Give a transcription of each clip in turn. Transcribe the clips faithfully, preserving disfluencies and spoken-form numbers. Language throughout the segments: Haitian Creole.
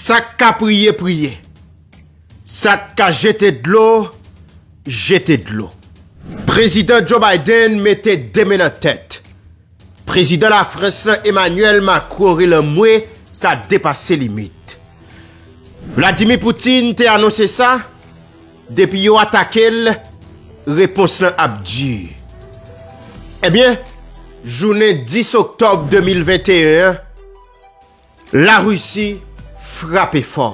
Sa k ka priye, priye. Sa k ka jete dlo, jete dlo. Prezidan Joe Biden mete de men nan tèt. Prezidan Lafrans lan, Emmanuel Macron, rele anmwe, sa depase limit. Vladimir Putin te anonse sa, depi yo atake l, repons lan ap di. Ebyen, jounen dis oktòb de mil venteyen an, Larisi frape fò.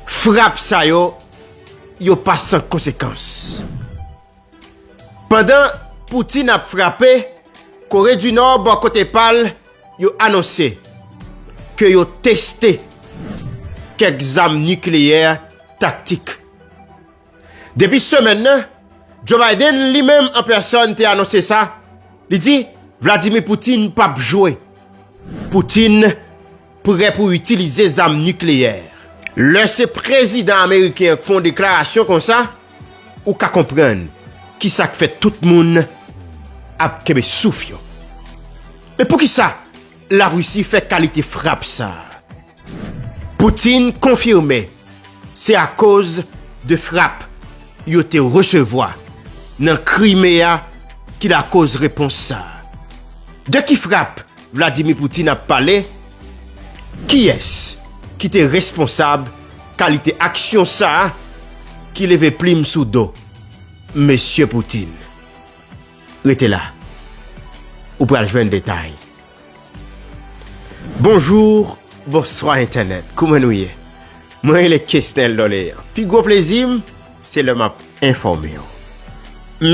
Frap sa yo, yo pa san konsekans. Pandan Putin ap frape, Kore di Nò, bò kote pa l, yo anonse ke yo teste kèk zam nikleyè taktik. Depi semèn nan, Joe Biden, li menm an pèsòn, te anonse sa. Li di, Vladimir Putin p ap jwe. Putin prè pou itilize zam nikleyè. Lè se prezidan ameriken an k fè yon deklarasyon konsa, ou ka konprann kisa k fè tout moun ap kenbe souf yo. Men poukisa Larisi fè kalite frap sa a? Putin konfime se akoz de frap yo te resevwa nan Krime a ki lakòz repons sa a. De ki frap Vladimir Putin ap pale? Kiyès ki te responsab kalite aksyon sa a ki leve plim sou do Mesye Putin? Rete la, ou pral jwenn detay. Bonjou, bonswa entènèt, kouman nou ye? Mwen rele Kesnel Dolean. Pi gwo plezi m, se lè m ap enfòme w.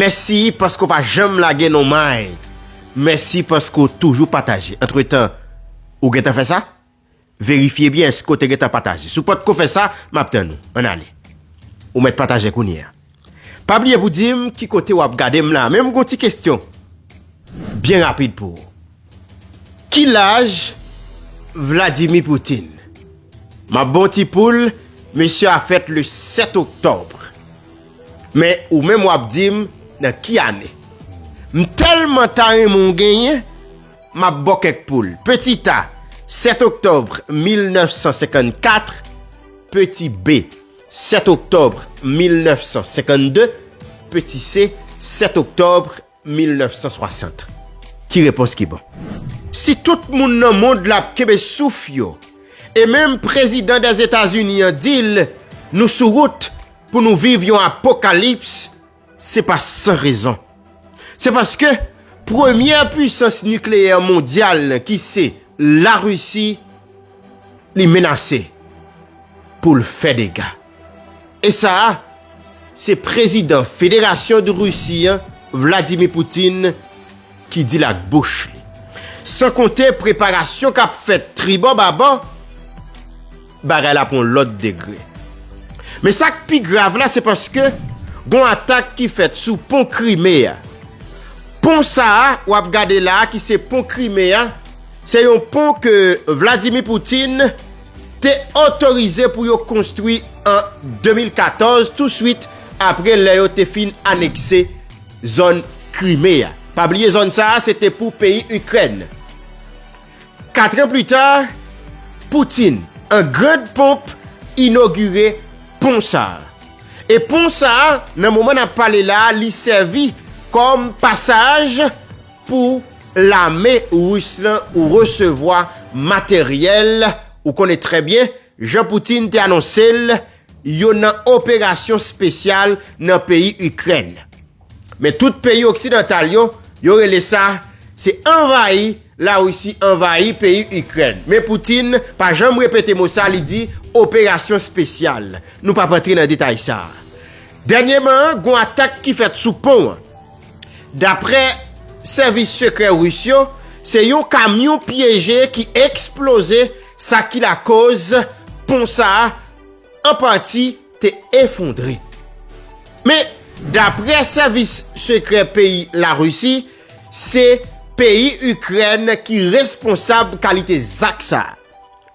Mèsi paske w pa janm lage non may. Mèsi paske w toujou pataje. Antretan, ou gentan fè sa? Verifye byen èske w te gentan pataje. Si w potko fè sa, m ap tann ou. Ann ale. Ou mèt pataje kounye a. Pa bliye pou di m ki kote w ap gade m la. Men m gon ti kesyon byen rapid pou ou. Ki laj Vladimir Putin? M ap ba w ti poul, mesye a fèt le sèt oktòb. Men ou menm w ap di m nan ki ane. M tèlman ta renmen w genyen, m ap ba w kèk poul. Petit A, sèt oktòb mil nèf san senkannkat. Petit B, sèt oktòb mil nèf san senkannde. Petit C, sèt oktòb mil nèf san swasant. Ki repons ki bon? Si tout moun nan mond la ap kenbe souf yo, e menm prezidan Dèzetazini an di l, nou sou wout pou nou viv yon apokalips, se pa san rezon. Se paske premyè pwisans nikleyè mondyal ki se Larisi, li menase pou l fè dega. E sa a, se prezidan Federasyon de Risi an, Vladimir Putin, ki di l ak bouch li. San konte preparasyon k ap fèt tribò babò, bagay la pran yon lòt degre. Men sa k pi grav la, se paske gon atak ki fèt sou pon Krime a. Pon sa a, w ap gade la a, ki se pon Krime a, se yon pon ke Vladimir Putin te otorize pou yo konstwi an de mil katòz, touswit apre lè yo te fin anekse zòn Krime a. Pa bliye zòn sa a, se te pou peyi Ikrèn. Katran pli ta, Putin, an grand pomp, inogire pon sa a. E pon sa a, nan moman n ap pale la a, li sèvi kòm pasaj pou lame ris lan resevwa materyèl. Ou konnen trè byen, jan Putin te anonse l, yo nan operasyon espesyal nan peyi Ikrèn. Men tout peyi oksidantal yo, yo rele sa, se anvayi, Larisi anvayi peyi Ikrèn. Men Putin pa janm repete mo sa, li di operasyon espesyal. Nou p ap antre nan detay sa. Dènyèman, gon atak ki fèt sou pon an. Daprè sèvis sekrè ris yo, se yon kamyon pyeje ki eksploze, sa ki lakòz pon sa a an pati te efondre. Men, daprè sèvis sekrè peyi Larisi, se peyi Ikrèn ki responsab kalite zak sa a.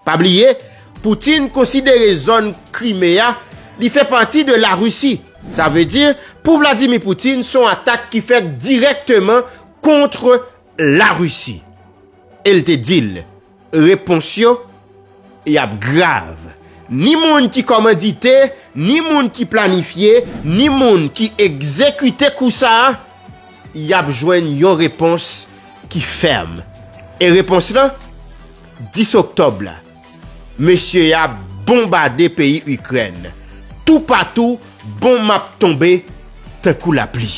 Pa bliye, Putin konsidere zòn Krime a, li fè pati de Larisi. Sa vle di, pou Vladimir Putin, se yon atak ki fèt dirèkteman kont Larisi. E l te di l, repons yo, y ap grav. Ni moun ki kòmandite, ni moun ki planifye, ni moun ki egzekite kou sa a, y ap jwenn yon repons ki fèm. E repons lan, dis oktòb la, mesye a bonbade peyi Ikrèn. Toupatou, bonm ap tonbe tankou lapli.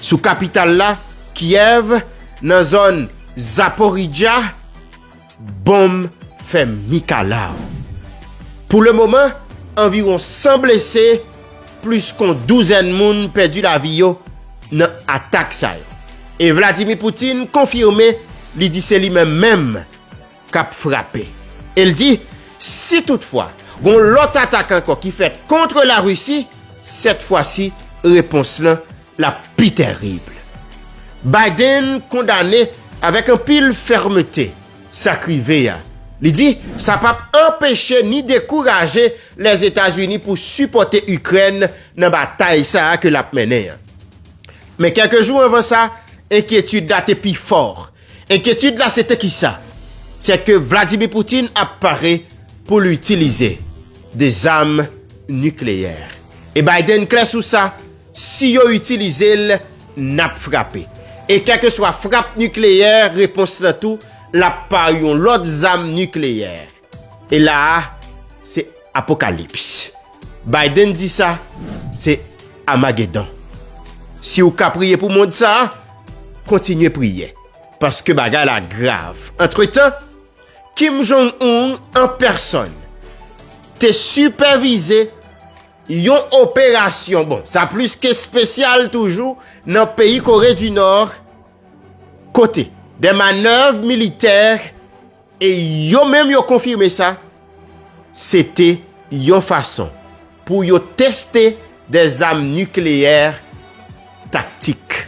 Sou kapital la, Kyèv, nan zòn Zaporizhzhia, bonm fè mikalaw. Pou le moman, anviwon san blese, plis kon douzèn moun pèdi lavi yo nan atak sa yo. E Vladimir Putin konfime, li di se li menm menm k ap frape. E l di, si toutfwa gon lòt atak ankò ki fèt kont Larisi, sèt fwa si, repons lan l ap pi tèrib. Biden kondane avèk anpil fèmte sa k rive a. Li di sa p ap anpeche ni dekouraje Lèzetazini pou sipòte Ikrèn nan batay sa a ke l ap mennen an. Men kèlke jou anvan sa, enkyetid la te pi fò. Enkyetid la se te kisa? Se ke Vladimir Putin ap pare pou l itilize de zam nikleyè. E Biden klè sou sa, si yo itilize l, n ap frape. E kèlkeswa frap nikleyè, repons lan tou, l ap pa yon lòt zam nikleyè. E la a, se apokalips. Biden di sa, se Amagedon. Si w ka priye pou mond sa a, kontinye priye, paske bagay la grav. Antretan, Kim Jong-un an pèsòn te sipèvize yon operasyon, bon, sa plis ke espesyal toujou, nan peyi Kore di Nò, kote de manèv militè, e yo menm yo konfime sa, se te yon fason pou yo teste de zam nikleyè taktik.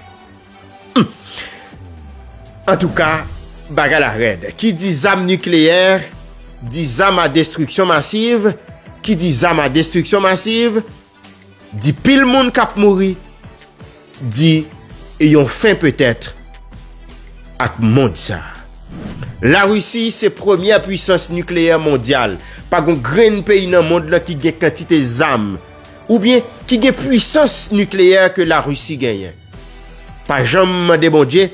Hmm. Antouka, bagay la rèd. Ki di zam nikleyè, di zam a destriksyon masiv. Ki di zam a destriksyon masiv, di pil moun k ap mouri, di yon fen petèt ak mond sa. Larisi se premyè pwisans nikleyè mondyal. Pa gon grenn peyi nan mond lan ki gen kantite zam oubyen ki gen pwisans nikleyè ke Larisi genyen. Pa janm mande Bondye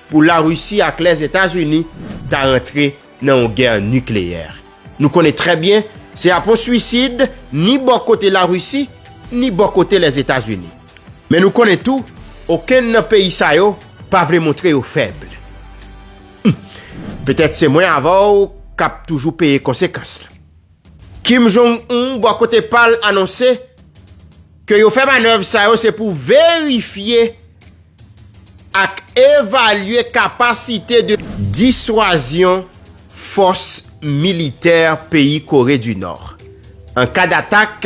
pou Larisi ak Lèzetazini ta rantre nan yon gè nikleyè. Nou konnen trè byen, se ap yon swisid ni bò kote Larisi, ni bò kote Lèzetazini. Men nou konnen tou, okenn nan peyi sa yo pa vle montre yo fèb. Hmm. Petèt se mwen avè w k ap toujou peye konsekans lan. Kim Jong-un, bò kote pa l, anonse ke yo fè manèv sa yo se pou verifye ak evalye kapasite de diswazyon fòs militè peyi Kore di Nò. An ka d'atak,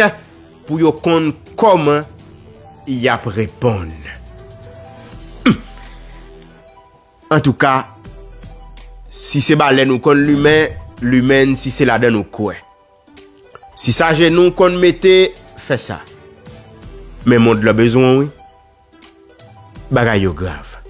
pou yo konn kòman y ap reponn. Antouka, si se balèn ou konn limen, limen l, si se ladann ou kwè. Si sa jenou w konn mete, fè sa. Men mond lan bezwen w, wi. Bagay yo grav.